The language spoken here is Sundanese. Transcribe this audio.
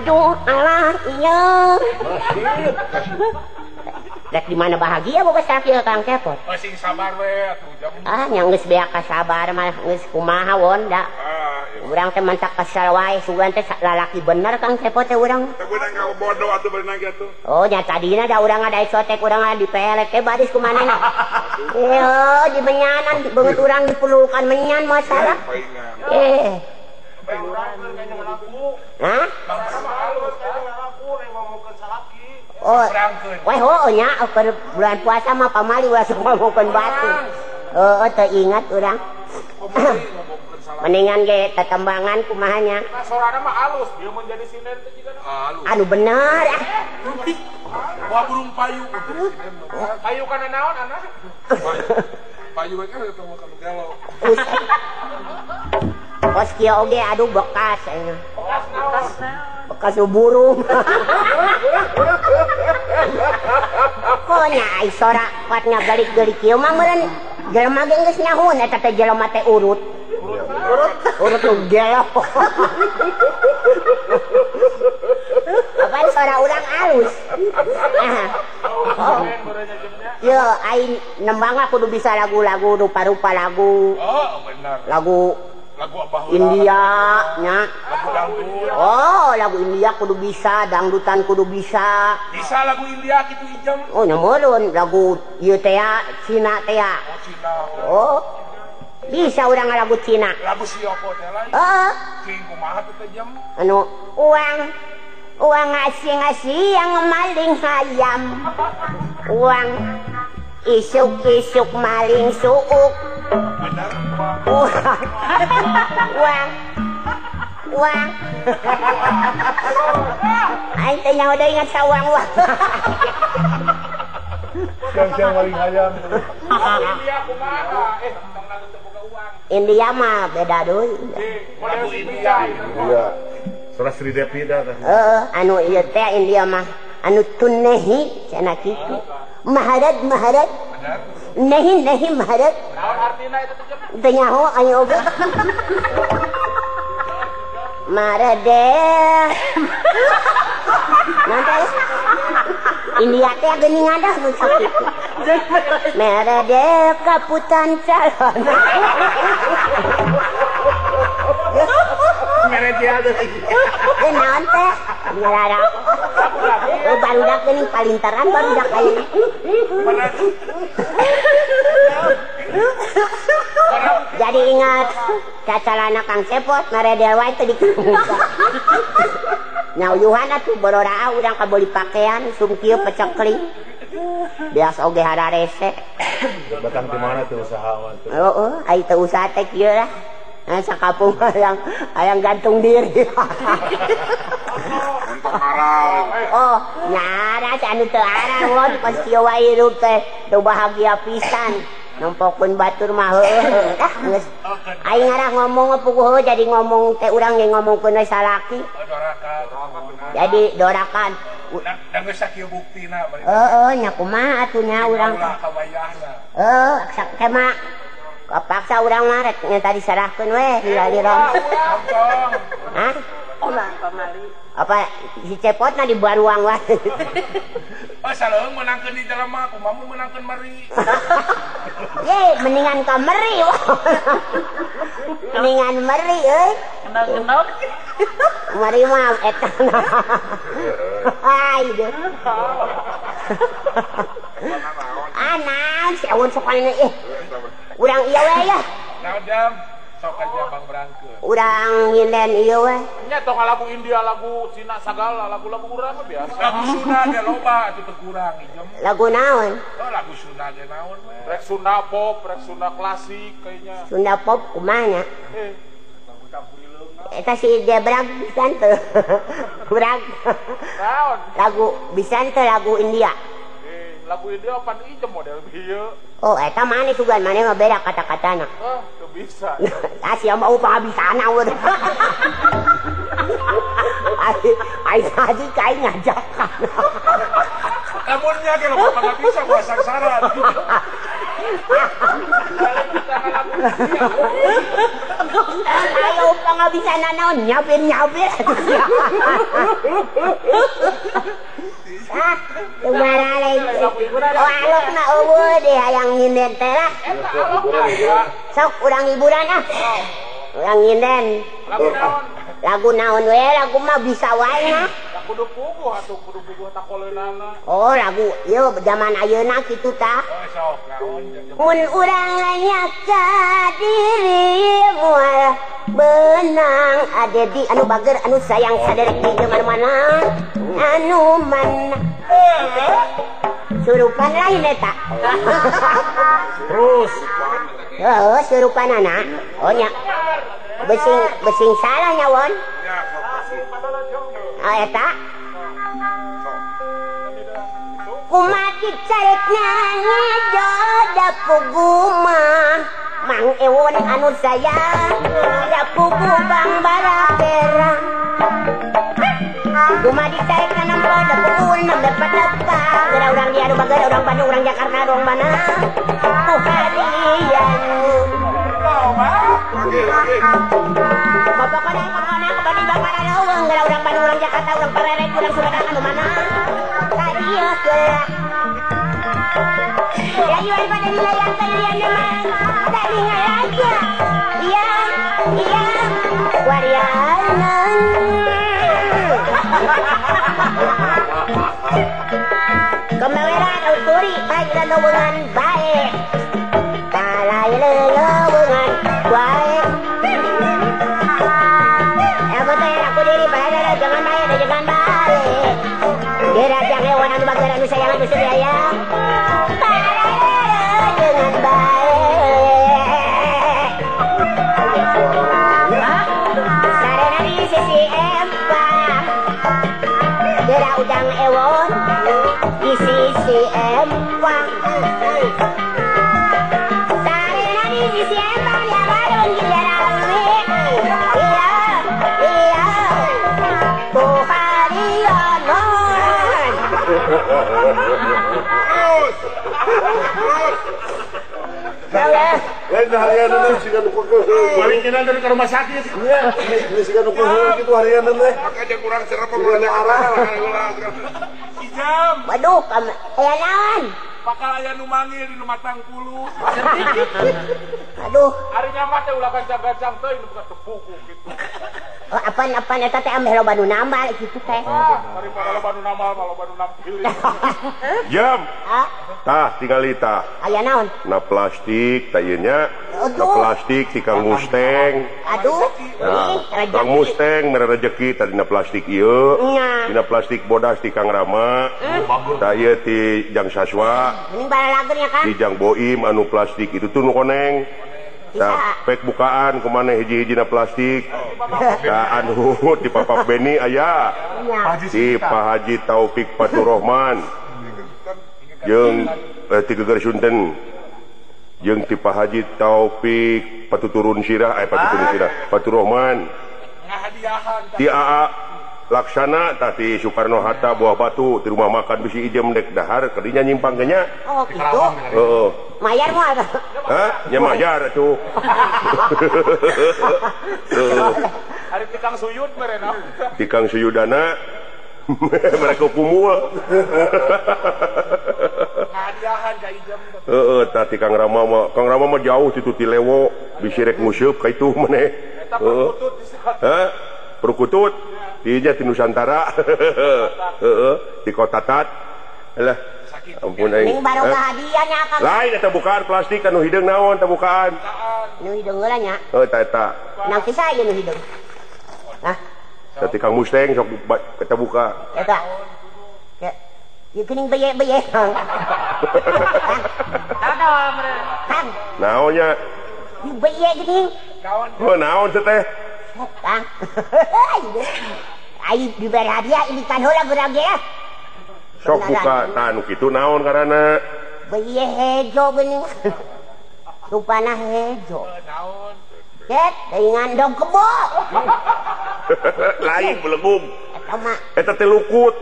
Aduh alah iya. Rek di mana bahagia boga salaki Kang Cepot. Oh sing sabar we atuh jam. Ah nya geus beak sabar mah geus kumaha won da. Urang teh mantak kesal wae sugan teh lalaki bener Kang Cepot teh urang. Teh urang ka bodoh atuh berenang ge atuh. Oh nya tadina da urang ada isotek urang dipelek teh baris kumanehna. Eh di menyanan beungeut urang diperlukan menyan masalah. Eh. Hah? Oh, weh heueuh nya keur bulan puasa mah pamali ulah sok ngomongkeun batu. Heueuh teu ingat urang. Mendingan ge tetembangan kumaha nya. Nah, sorana mah alus, ieu mun jadi sinden teh jiga alus. Anu bener ah. Wah burung payu. Payu kana naon anak? Payu we kan eta mah kanu gelo. Kos kieu oge aduh bekas aing. Bekas naon? Bekas burung. Konya ai sora kuat ngagelik-gelik kieu mah meureun jelema ge geus nyahoun eta teh jelema teh urut. Urut. Urut nu gelo. Apaan sora urang alus. Oh. Yo aing nembang kudu bisa lagu-lagu rupa-rupa lagu. Oh, benar. Lagu lagu abah India nya. Lagu dangdut. Oh, lagu India kudu bisa, dangdutan kudu bisa. Bisa lagu India kitu ijem. Oh, nya meureun lagu ieu teh Cina teh. Oh, Cina. Oh. Bisa urang lagu Cina. Lagu siopo teh lain. Heeh. Cing kumaha teh jem? Anu uang uang ngasih-ngasih yang maling hayam. Uang isuk-isuk maling suuk. Benar. Uang. Uang. Uang. Aing teh nyaho deui ingat sa uang-uang. Siang-siang maling hayam. India kumaha? Eh, tong lagu teu boga uang. India mah beda deui. Lagu India. Iya. Sora Sri Devi dah. Heeh, anu ieu teh India mah anu tunehi cenah kitu. Maharaj Maharaj. Nehi nehi Maharaj. Naon artina eta teh? Teu nyaho aing oge. Marade. Nanti India teh geuning ada mun sakitu. Marade kaputan calon. Merede ada. Eh naon teh? Ngarara. Oh barudak geuning palintaran barudak ayeuna. Jadi ingat cacalana Kang Cepot maredel wae teu dikamuka. Nyauyuhan atuh bororaa urang kabeli pakaian sum kieu pecekling. Biasa oge hararese. Batang di mana tuh usaha mah tuh? Heeh, ai teu usaha teh kieu lah. Nah, sakapung hayang gantung diri. Untuk aral. Oh, nyara anu teu aral won pas kieu wae hirup teh teu bahagia pisan. Nempokeun batur mah heueuh. Ah geus. Aing ngarah ngomong puguh heueuh jadi ngomong teh urang ge ngomongkeun we salaki. Jadi dorakan. Da geus sakieu buktina. Heeh, nya kumaha atuh nya urang. Heeh, sakema kapaksa urang mah rek nya tadi sarahkeun we lila-lila. Hah? Ulah pamali. Apa si Cepotna di baruang wae. Oh, saleuheung meunangkeun di jelema, kumaha mun meunangkeun meri. Ye, mendingan ka meri. Mendingan meri euy. Kenal-kenal. Meri mah eta. Ai deh. Ah, naon si awan sok aneh eh. Urang ieu we ya. Naon jam? Sok aja Bang berangkeun. Urang nginden ieu we. Nya tong lagu India, lagu Cina sagala, lagu-lagu urang mah biasa. Lagu Sunda ge loba atuh teu kurang ijem. Lagu naon? Oh, lagu Sunda ge naon we. Rek Sunda pop, rek Sunda klasik kayaknya. Sunda pop kumaha nya? Eh, lagu campuri leungan. Eta si Jebrag pisan teu. Urang. Naon? Lagu pisan teu lagu India. Lagu India pan ijem model bieu. Oh, eta maneh sugan maneh mah beda kata-katana. Oh, teu bisa. Ah, sia mah pangabisana we. Ai tadi kai ngajakan. Lamunnya ge loba pangabisa moal sangsara. Ayo pangabisa na naon nyabir-nyabir. Ah, kumaralay. Oh, alok na eueuh deh hayang nyinden teh lah. Sok urang hiburan ah. Urang nyinden. Lagu naon we, lagu mah bisa wae nah. Kudu puguh atuh, kudu puguh takoleunana. Oh, lagu ieu zaman ayeuna kitu tah. Oh, sok naon. Mun urang nanya ka diri moal beunang adedi anu bager anu sayang saderek di jeung anu mana? Anu mana? Surupan lain eta. Terus. Heeh, surupanana. Oh nya. Besing besing salah nya won. Oh eta. Kumaha carekna ngejoda puguma Mang Ewon anu sayang da pugu bang baraterang. Kumaha carekna nempo da pugu nembe patepang. Geura urang di anu bager urang Bandung urang Jakarta urang mana. Kuharian. Pokokna pokokna kebani bakaran eueung geura urang Bandung urang Jakarta urang Parerek urang Sumedang anu mana. Kadieu geura. Rayuan pada nilayan kalian memang tadi ngalaga. Iya, iya, wariana. Kemaweran uturi baik lelewungan baik. Talai lelewungan baik. Aku teh aku diri pada jangan baik, jangan baik. Geura jang hewan anu bager anu sayang anu sedaya. Dengan baik. Sarena di sisi empang. Geura udang ewon di sisi empang. Sarena di sisi empang ya bareng giliran. Iya, iya. Buharianon. Lain harian teh siga nu keukeuh. Balikinan dari ke rumah sakit. Iya, siga nu keukeuh kitu harian teh. Makanya kurang serem urang arah. Ijam. Waduh, aya naon? Bakal aya nu manggil di nu matang puluh. Aduh. Ari nyamat teh ulah gancang-gancang teuing nu buka tepuku kitu. Oh, apan-apan eta teh ameh loba nu nambal kitu teh. Daripada loba nu nambal, loba nu nampil. Jam. Tah tingali tah. Aya naon? Na plastik tah ieu nya. Na plastik ti Kang Musteng. Aduh. Nah, Kang Musteng mere rejeki tadi na plastik ieu. Dina plastik bodas ti Kang Rama. Tah ieu ti Jang Saswa. Mending balalager nya Kang. Ti Jang Boim anu plastik itu tuh nu koneng. Tah pek bukaan kumaneh hiji-hijina plastik. Tah anu ti Papa Beni aya. Ti Pak Haji Taufik Faturrahman. Jeung ti Geger Sunten. Jeung ti Pak Haji Taufik Patuturun Sirah, Patuturun Sirah, Faturrahman. Ti AA Laksana tah ti Soekarno Hatta Buah Batu di rumah makan bisi ijem dek dahar kadinya nyimpang ge nya. Oh kitu. Heeh. Mayar moal. Hah? Nya mayar atuh. Heeh. Ari ti Kang Suyud merena. Ti Kang Suyudana mereka kumul. Hadiahan ka ijem. Heeh, tah ti Kang Rama mah, Kang Rama mah jauh ti ti Lewo, bisi rek nguseup ka itu maneh. Eta perkutut. Hah? Perkutut. Dinya ti Nusantara. Heeh, ti Kota Tat. Alah, ampun aing. Ning barokah hadiah nya Kang. Lain eta bukaan plastik anu hideung naon eta bukaan. Nu hideung heula nya. Heuh, eta eta. Nang kisah ieu nu hideung. Hah? Tadi Kang Musteng sok eta buka. Eta. Ya. Ieu geuning beye-beye. Kang. Kang. Naon nya? Ieu beye geuning. Naon? Heuh, naon teh? Kang. Ai diberi hadiah ini kan heula geura ge. Sok buka tah anu kitu naon ngaranna? Beye hejo geuning. Rupana hejo. Naon? Cet, teuingan dog kebo. Lain belegum. Eta mah eta teh lukut.